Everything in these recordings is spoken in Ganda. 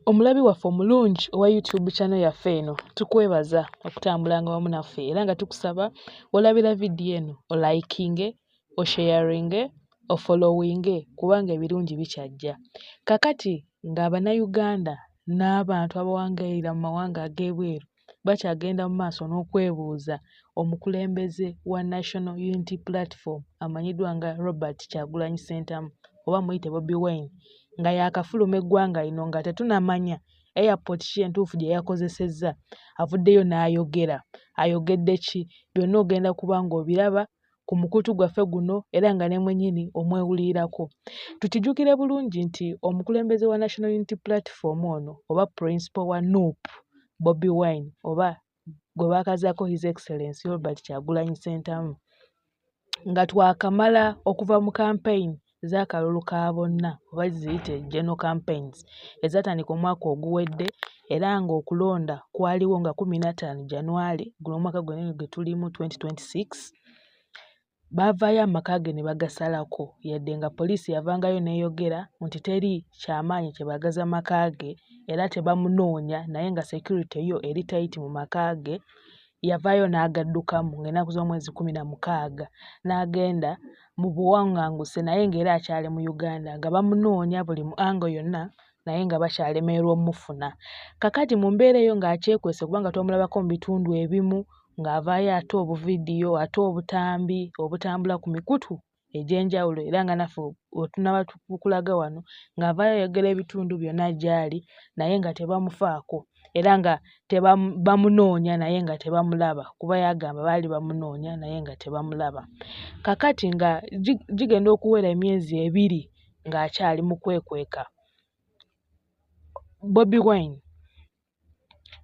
Omulabi waffe omulungi owa YouTube channel yaffe eno, tukwebaza okutambulanga wamu naffe era nga tukusaba olabira vidiyo eno olikinge, osharinge, ofollowinge kubanga ebirungi bikyajja. Kakati ng'Abannayuganda n'abantu abawangaalira mu mawanga ag'ebweru bakyagenda mu maaso n'okwebuuza omukulembeze wa National Unity Platform amanyiddwa nga Robert Kyagulanyi Ssentamu oba muyite Bobi Wine nga yaakafuluma eggwanga lino nga tetunnamanya airport ki entuufu gye yakozesezza, avuddeyo n'ayogera. Ayogedde ki? Byonna ogenda kuba ng'obiraba ku mukutu gwaffe guno era nga ne mwennyini omwewulirirako. Tukijjukire bulungi nti omukulembeze wa National Unity Platform ono oba principal wa NUP Bobi Wine oba gwe baakazaako His Excellency Robert Kyagulanyi Ssentamu nga twakamala okuva mu campaign z'akalulu ka bonna oba ziyite general campaigns ezaatandika omwaka oguwedde era ng'okulonda kwaliwo nga 15 January guno omwaka gwennyini gwe tulimu 2026. Baavaayo amaka ge ne bagasalako yadde nga poliisi yavangayo n'eyogera nti teri kyamaanyi kye baagaza maka ge era tebamunoonya, naye nga security yo eri tight mu maka ge. Yavaayo n'agaddukamu ng'ennaku z'omwezi 16 n'agenda mu buwaŋŋanguse, naye ng'era akyali mu Uganda nga bamunoonya buli mu angle yonna naye nga bakyalemererwa ommufuna. Kaakati mu mbeera eyo ng'akyekwese kubanga twamulabako mu bitundu ebimu ng'avaayo ate obuvidiyo ate obutambi obutambula ku mikutu egy'enjawulo era nga naffe we tunaaba tukulaga wano ng'avaayo ayogera ebitundu byonna gy'ali naye nga tebamufaako era nga bamunoonya naye nga tebamulaba kuba yagamba baali bamunoonya naye nga tebamulaba. Kaakati nga gigenda okuwera emyezi 2 ng'akyali mu kwekweka Bobi Wine,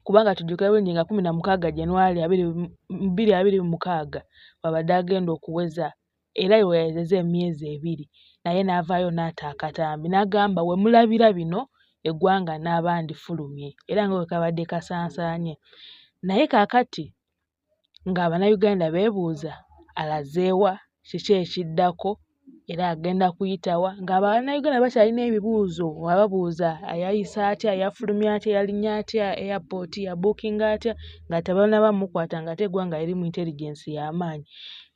kubanga tujjukire bulungi nga 16 January 2026 bw'abadde agenda okuweza era we yawezezza emyezi 2, naye n'avaayo n'ata akatambi n'agamba, "We mulabira bino eggwanga n'aba ndifulumye," era nga bwe kabadde kasaasaanye. Naye kaakati ng'Abannayuganda beebuuza alaze wa, kiki ekiddako, era agenda kuyita wa, nga Bannayuganda bakyalina ebibuuzo nga babuuza yayise atya, yafulumye atya, yalinnye atya airport, yabuukinga atya nga tebannaba mmukwata ng'ate eggwanga lirimu intelligence y'amaanyi.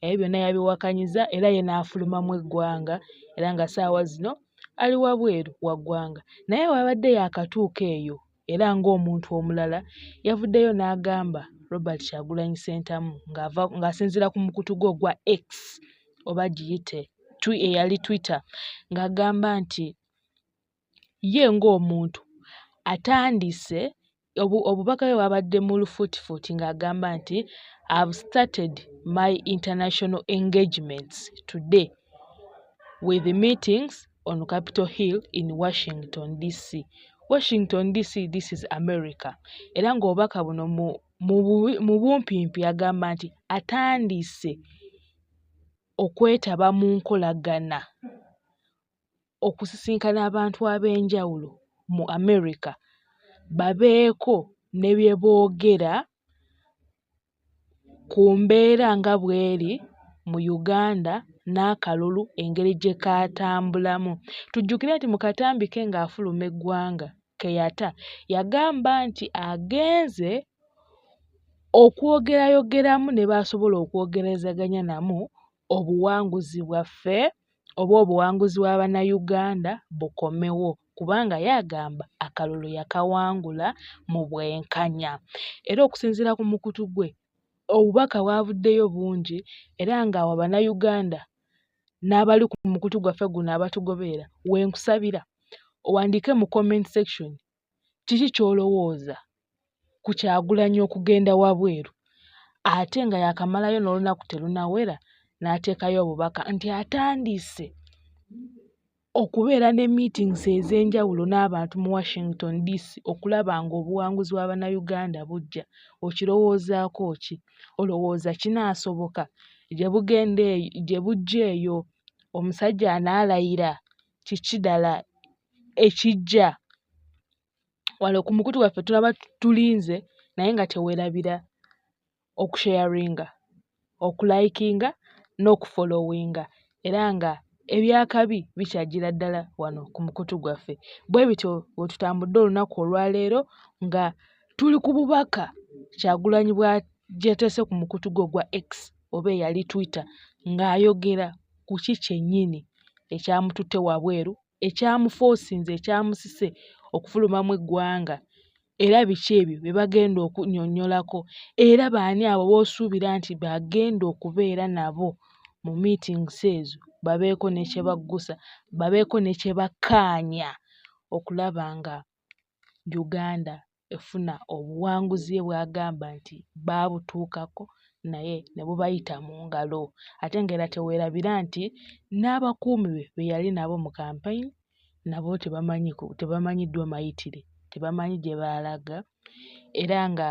Ebyo byonna yabiwakanyizza era ye n'afulumamu eggwanga era nga ssaawa zino ali wabweru wa ggwanga. Naye bw'abadde yaakatuuka eyo era ng'omuntu omulala yavuddeyo n'agamba Robert Kyagulanyi Ssentamu ng'ava ng'asinziira ku mukutu gwe ogwa X oba giyite eyali Twitter, ng'agamba nti ye ng'omuntu atandise obubaka bwe bwabadde mu lufuutifuuti ng'agamba nti, "I've started my international engagements today with meetings on Capitol Hill in Washington DC." Washington DC, this is America. Era ng'obubaka buno mu bumpimpi agamba nti atandise okwetaba mu nkolagana okusisinkana abantu ab'enjawulo mu America babeeko ne bye boogera ku mbeera nga bw'eri mu Uganda n'akalulu engeri gye kaatambulamu. Tujjukire nti mu katambi ke ng'afuluma eggwanga ke yata yagamba nti agenze okwogerayogeramu ne b'asobola okwogerezeganya namu obuwanguzi bwaffe oba obuwanguzi bwa Bannayuganda bukomewo kubanga ye agamba akalulu yakawangula mu bwenkanya. Era okusinziira ku mukutu gwe obubaka bwavuddeyo bungi era ng'awo Bannayuganda n'abali ku mukutu gwaffe guno abatugoberera we nkusabira owandiike mu comment section kiki ky'olowooza ku Kyagulanyi okugenda wabweru ate nga yaakamalayo n'olunaku terunnawera n'ateekayo obubaka nti atandise okubeera ne meetings ez'enjawulo n'abantu mu Washington DC okulaba ng'obuwanguzi bwa Bannayuganda bujja. Okirowoozaako ki? Olowooza kinaasoboka? Gye bugenda eyo gye bujja eyo omusajja anaalayira? Kiki ddala ekijja? Wano ku mukutu gwaffe tulaba tulinze naye nga teweerabira okusharinga, okulikinga n'okufollowinga era nga Ebyakabi bikyajjira ddala wano ku mukutu gwaffe. Bwe bityo bwe tutambudde olunaku olwaleero nga tuli ku bubaka Kyagulanyi bw'ateese ku mukutu gwe ogwa X oba eyali Twitter ng'ayogera ku ki kyennyini ekyamututte wabweru, ekyamufoosinze, ekyamusise okufulumamu eggwanga era biki ebyo bye bagenda okunnyonnyolako era baani abo b'osuubira nti bagenda okubeera nabo mu meetings ezo babeeko ne kye baggusa, babeeko ne kye bakkaanya okulaba nga Uganda efuna obuwanguzi ye bw'agamba nti baabutuukako naye ne bubayita mu ngalo. Ate ng'era teweerabira nti n'abakuumi be be yali nabo mu kampeyini nabo tebamanyi tebamanyiddwa mayitire, tebamanyi gye baalaga era nga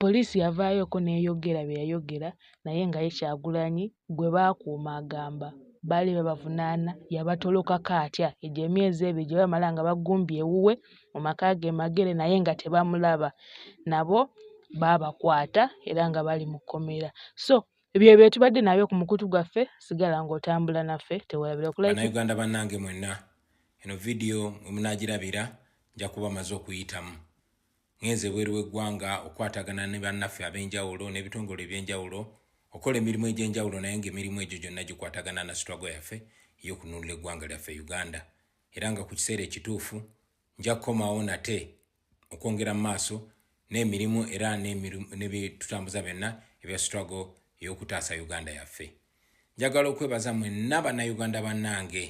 poliisi yavaayoko n'eyogera bye yayogera naye nga ye Kyagulanyi gwe baakuuma agamba baali babavunaana yabatolokako atya egyo emyezi ebiri gye bamala nga bagumbye ewuwe mu maka ge e Magere naye nga tebamulaba nabo baabakwata era nga bali mu kkomera. So ebyo bye tubadde nabyo ku mukutu gwaffe, sigala ng'otambula naffe, teweerabira okulike. Bannayuganda bannange mwenna, eno vidiyo mwe munaagirabira nja kuba maze okuyitamu. Ngenze ebweru w'eggwanga okukwatagana ne bannaffe ab'enjawulo n'ebitongole eby'enjawulo okukola emirimu egy'enjawulo naye ng'emirimu egyo gyonna gikwatagana na struggle yaffe ey'okununula eggwanga lyaffe Uganda era nga ku kiseera ekituufu nja kukomawo nate okwongera mu maaso n'emirimu era ne bye tutambuza byonna ebya struggle ey'okutaasa Uganda yaffe. Njagala okwebaza mwenna Bannayuganda bannange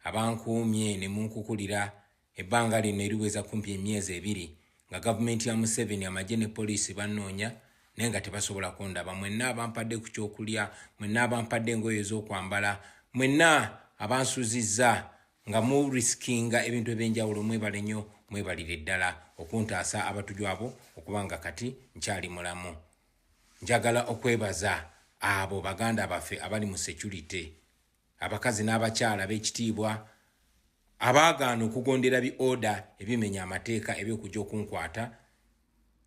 abankuumye ne munkukulira Ebbanga lino eriweza kumpi emyezi ebiri nga gavumenti ya Museveni, amagye ne poliisi bannoonya naye nga tebasobola kundaba. Mwenna abampadde ku kyokulya, mwenna abampadde engoye ez'okwambala, mwenna abansuzizza nga murisikinga ebintu ebyenjawulo mwebale nnyo mwebalire ddala okuntaasa abatuju abo okuba nga kati nkyali mulamu. Njagala okwebaza abo baganda baffe abali mu security abakazi n'abakyala ab'ekitiibwa abaagaana okugondera bi oda ebimenya amateeka eby'okujja okunkwata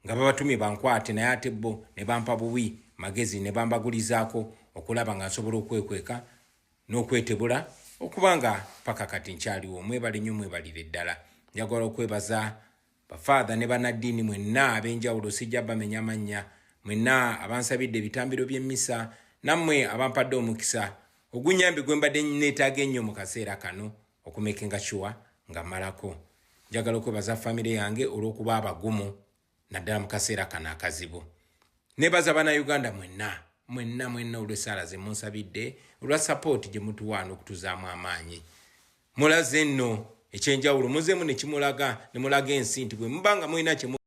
nga babatumye bankwate naye ate bo ne bampa buwi magezi ne bambagulizaako okulaba nga nsobola okwekweka n'okwetebula okuba nga paka kati nkyaliwo. Mwebale nnyo mwebalire ddala. Njagala okwebaza Bafaatha ne bannaddiini mwenna ab'enjawulo sijja bamenya mannya, mwenna abansabidde ebitambiro by'emmisa, nammwe abampadde omukisa ogunnyambye gwe mbadde neetaaga ennyo mu kaseera kano okumakinga sure nga mmalako. Njagala okwebaza famire yange olw'okuba abagumu naddala mu kaseera kano akazibu. Nebaza Bannayuganda mwenna mwenna mwenna olw'essaala ze munsabidde, olwa sapooti gye mutuwa n'okutuzaamu amaanyi. Mulaze nno ekyenjawulo, muzeemu ne kimulaga ne mulaga ensi nti bwe muba nga mulina kye.